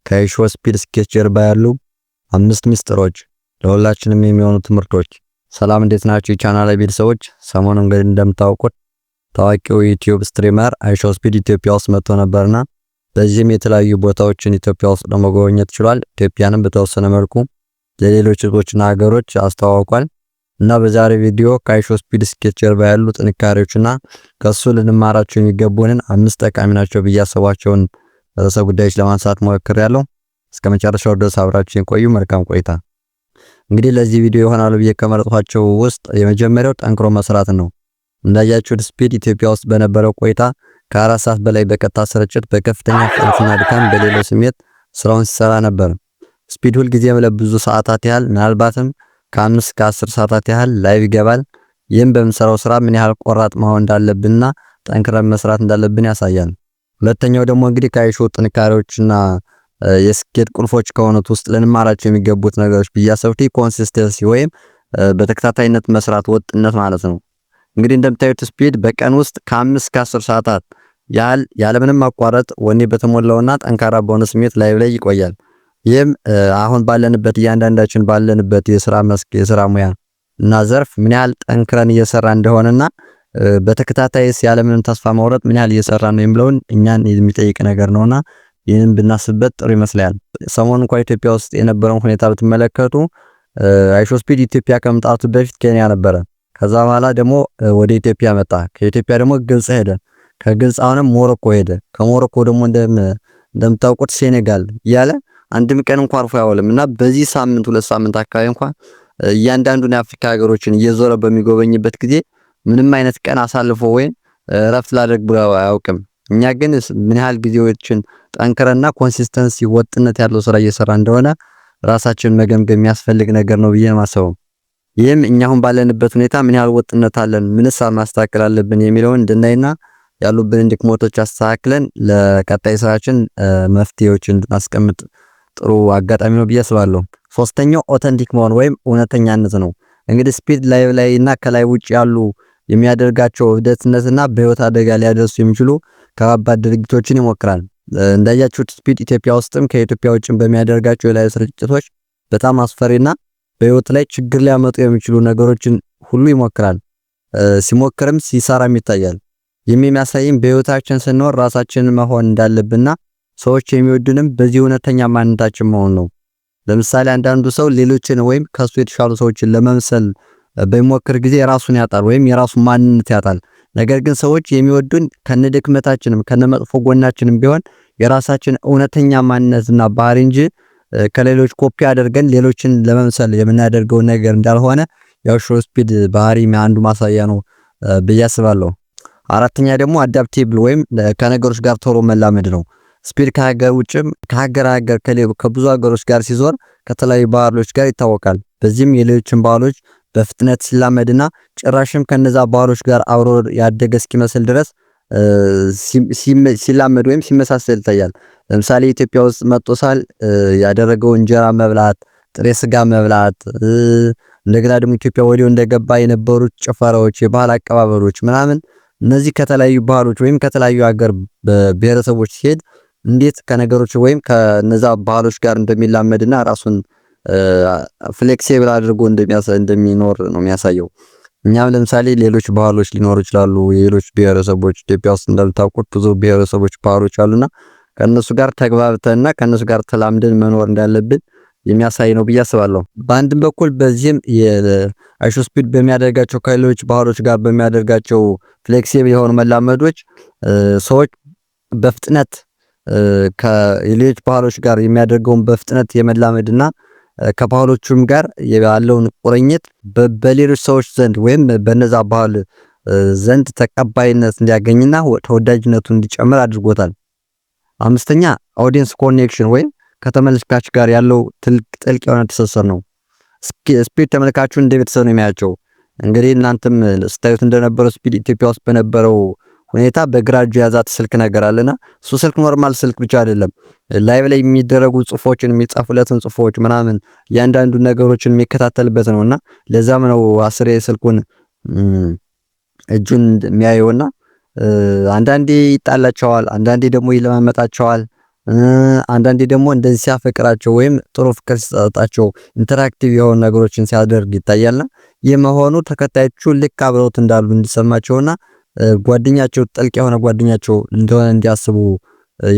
ከአይሾ ስፒድ ስኬት ጀርባ ያሉ አምስት ሚስጥሮች፣ ለሁላችንም የሚሆኑ ትምህርቶች። ሰላም፣ እንዴት ናችሁ የቻናል ቤተሰቦች? ሰሞኑን እንግዲህ እንደምታውቁት ታዋቂው ዩቲዩብ streamer አይሾ ስፒድ ኢትዮጵያ ውስጥ መጥቶ ነበርና በዚህም የተለያዩ ቦታዎችን ኢትዮጵያ ውስጥ ለመጎብኘት ችሏል። ኢትዮጵያንም በተወሰነ መልኩ ለሌሎች ህዝቦችና ሀገሮች አስተዋውቋል። እና በዛሬ ቪዲዮ ከአይሾ ስፒድ ስኬት ጀርባ ያሉ ጥንካሬዎችና ከሱ ልንማራቸው የሚገቡንን አምስት ጠቃሚ ናቸው ብዬ ያሰብኳቸውን ርዕሰ ጉዳዮች ለማንሳት ሞክሬያለሁ። እስከ መጨረሻው ድረስ አብራችሁን ቆዩ። መልካም ቆይታ። እንግዲህ ለዚህ ቪዲዮ ይሆናሉ ብዬ ከመረጥኳቸው ውስጥ የመጀመሪያው ጠንክሮ መስራት ነው። እንዳያችሁት ስፒድ ኢትዮጵያ ውስጥ በነበረው ቆይታ ከ4 ሰዓት በላይ በቀጥታ ስርጭት በከፍተኛ ፍጥነትና ድካም በሌለው ስሜት ስራውን ሲሰራ ነበር። ስፒድ ሁልጊዜም ለብዙ ሰዓታት ያህል፣ ምናልባትም ከ5 ከ10 ሰዓታት ያህል live ይገባል። ይህም በምንሰራው ስራ ምን ያህል ቆራጥ መሆን እንዳለብንና ጠንክረን መስራት እንዳለብን ያሳያል። ሁለተኛው ደግሞ እንግዲህ ከአይሾ ጥንካሬዎችና የስኬት ቁልፎች ከሆኑት ውስጥ ልንማራቸው የሚገቡት ነገሮች ብዬ ያሰብኩት consistency ወይም በተከታታይነት መስራት፣ ወጥነት ማለት ነው። እንግዲህ እንደምታዩት ስፒድ በቀን ውስጥ ከ5 ከ10 ሰዓታት ያህል ያለምንም ማቋረጥ ወኔ በተሞላውና ጠንካራ በሆነ ስሜት live ላይ ይቆያል። ይህም አሁን ባለንበት፣ እያንዳንዳችን ባለንበት የስራ መስክ፣ የስራ ሙያ እና ዘርፍ ምን ያህል ጠንክረን እየሰራ እንደሆነና በተከታታይስ ያለምንም ተስፋ መቁረጥ ምን ያህል እየሰራ ነው የሚለውን እኛን የሚጠይቅ ነገር ነውና ይህንን ብናስብበት ጥሩ ይመስላል። ሰሞኑን እንኳ ኢትዮጵያ ውስጥ የነበረውን ሁኔታ ብትመለከቱ አይሾ ስፒድ ኢትዮጵያ ከመምጣቱ በፊት ኬንያ ነበረ። ከዛ በኋላ ደግሞ ወደ ኢትዮጵያ መጣ። ከኢትዮጵያ ደግሞ ግብጽ ሄደ። ከግብጽ አሁንም ሞሮኮ ሄደ። ከሞሮኮ ደግሞ እንደምታውቁት ሴኔጋል እያለ አንድም ቀን እንኳን አርፎ አይውልም እና በዚህ ሳምንት፣ 2 ሳምንት አካባቢ እንኳን እያንዳንዱን የአፍሪካ ሀገሮችን እየዞረ በሚጎበኝበት ጊዜ ምንም አይነት ቀን አሳልፎ ወይም እረፍት ላድርግ ብሎ አያውቅም። እኛ ግን ምን ያህል ጊዜዎችን ጠንክረና consistency፣ ወጥነት ያለው ስራ እየሰራ እንደሆነ ራሳችንን መገምገም የሚያስፈልግ ነገር ነው ብዬ ነው የማስበው። ይህም እኛ አሁን ባለንበት ሁኔታ ምን ያህል ወጥነት አለን፣ ምንስ ማስተካከል አለብን የሚለውን እንድናይና ያሉብንን ድክመቶች አስተካክለን ለቀጣይ ስራችን መፍትሄዎች እንድናስቀምጥ ጥሩ አጋጣሚ ነው ብዬ አስባለሁ። ሶስተኛው authentic መሆን ወይም እውነተኛነት ነው። እንግዲህ ስፒድ live ላይ እና ከ live ውጭ ያሉ የሚያደርጋቸው እብደትነትና በህይወት አደጋ ሊያደርሱ የሚችሉ ከባባድ ድርጊቶችን ይሞክራል። እንዳያችሁት ስፒድ ኢትዮጵያ ውስጥም ከኢትዮጵያ ውጭም በሚያደርጋቸው የ live ስርጭቶች በጣም አስፈሪና በህይወት ላይ ችግር ሊያመጡ የሚችሉ ነገሮችን ሁሉ ይሞክራል። ሲሞክርም ሲሰራም ይታያል። የሚያሳይም በህይወታችን ስንኖር ራሳችንን መሆን እንዳለብንና ሰዎች የሚወዱንም በዚህ እውነተኛ ማንነታችን መሆን ነው። ለምሳሌ አንዳንዱ ሰው ሌሎችን ወይም ከሱ የተሻሉ ሰዎችን ለመምሰል በሚሞክር ጊዜ ራሱን ያጣል ወይም የራሱን ማንነት ያጣል። ነገር ግን ሰዎች የሚወዱን ከነድክመታችንም ከነመጥፎ ጎናችንም ቢሆን የራሳችን እውነተኛ ማንነትና ባህሪ እንጂ ከሌሎች ኮፒ አድርገን ሌሎችን ለመምሰል የምናደርገው ነገር እንዳልሆነ የአይሾ ስፒድ ባህሪ አንዱ ማሳያ ነው ብዬ አስባለሁ። አራተኛ ደግሞ adaptable ወይም ከነገሮች ጋር ቶሎ መላመድ ነው። ስፒድ ከሀገር ውጭም ከሀገር ሀገር ከብዙ ሀገሮች ጋር ሲዞር ከተለያዩ ባህሎች ጋር ይታወቃል። በዚህም የሌሎችን ባህሎች በፍጥነት ሲላመድና ጭራሽም ከነዛ ባህሎች ጋር አብሮ ያደገ እስኪመስል ድረስ ሲላመድ ወይም ሲመሳሰል ይታያል። ለምሳሌ ኢትዮጵያ ውስጥ መጥቶ ሳል ያደረገው እንጀራ መብላት፣ ጥሬ ስጋ መብላት፣ እንደገና ደግሞ ኢትዮጵያ ወዲያው እንደገባ የነበሩት ጭፈራዎች፣ የባህል አቀባበሎች ምናምን፣ እነዚህ ከተለያዩ ባህሎች ወይም ከተለያዩ ሀገር ብሔረሰቦች ሲሄድ እንዴት ከነገሮች ወይም ከነዛ ባህሎች ጋር እንደሚላመድና ራሱን flexible አድርጎ እንደሚኖር ነው የሚያሳየው። እኛም ለምሳሌ ሌሎች ባህሎች ሊኖሩ ይችላሉ። የሌሎች ብሔረሰቦች፣ ኢትዮጵያ ውስጥ እንደምታውቁት ብዙ ብሔረሰቦች፣ ባህሎች አሉና ከእነሱ ጋር ተግባብተንና ከእነሱ ጋር ተላምደን መኖር እንዳለብን የሚያሳይ ነው ብዬ አስባለሁ። በአንድም በኩል በዚህም የአይሾ ስፒድ በሚያደርጋቸው ከሌሎች ባህሎች ጋር በሚያደርጋቸው flexible የሆኑ መላመዶች ሰዎች በፍጥነት ከሌሎች ባህሎች ጋር የሚያደርገውን በፍጥነት የመላመድና ከባህሎቹም ጋር ያለውን ቁርኝት በሌሎች ሰዎች ዘንድ ወይም በነዛ ባህል ዘንድ ተቀባይነት እንዲያገኝና ተወዳጅነቱ እንዲጨምር አድርጎታል። አምስተኛ audience connection ወይም ከተመልካች ጋር ያለው ጥልቅ የሆነ ትስስር ነው። ስፒድ ተመልካቹን እንደ ቤተሰብ ነው የሚያያቸው። እንግዲህ እናንተም ስታዩት እንደነበረው ስፒድ ኢትዮጵያ ውስጥ በነበረው ሁኔታ በግራ እጁ የያዛት ስልክ ነገር አለና እሱ ስልክ normal ስልክ ብቻ አይደለም። Live ላይ የሚደረጉ ጽሁፎችን፣ የሚጻፉለትን ጽሁፎች ምናምን እያንዳንዱ ነገሮችን የሚከታተልበት ነውና ለዛም ነው አስሬ ስልኩን እጁን የሚያየውና አንዳንዴ ይጣላቸዋል፣ አንዳንዴ ደግሞ ይለማመጣቸዋል። አንዳንዴ ደግሞ እንደዚህ ሲያፈቅራቸው ወይም ጥሩ ፍቅር ሲሰጣቸው interactive የሆኑ ነገሮችን ሲያደርግ ይታያልና ይህ መሆኑ ተከታዮቹ ልክ አብረውት እንዳሉ እንዲሰማቸውና ጓደኛቸው ጥልቅ የሆነ ጓደኛቸው እንደሆነ እንዲያስቡ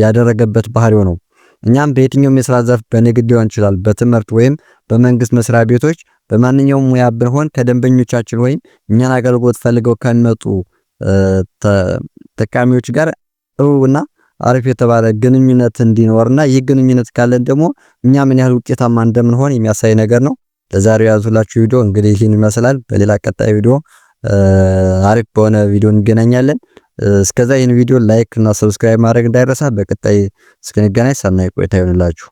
ያደረገበት ባህሪው ነው። እኛም በየትኛውም የስራ ዘርፍ በንግድ ሊሆን ይችላል፣ በትምህርት ወይም በመንግስት መስሪያ ቤቶች በማንኛውም ሙያ ብንሆን ከደንበኞቻችን ወይም እኛን አገልግሎት ፈልገው ከሚመጡ ተጠቃሚዎች ጋር ጥሩና አሪፍ የተባለ ግንኙነት እንዲኖርና ይህ ግንኙነት ካለን ደግሞ እኛ ምን ያህል ውጤታማ እንደምንሆን የሚያሳይ ነገር ነው። ለዛሬው ያዝሁላችሁ ቪዲዮ እንግዲህ ይህን ይመስላል። በሌላ ቀጣይ ቪዲዮ አሪፍ በሆነ ቪዲዮ እንገናኛለን። እስከዛ ይህን ቪዲዮ like እና subscribe ማድረግ እንዳይረሳ። በቀጣይ እስክንገናኝ ሰናይ ቆይታ ይሆንላችሁ።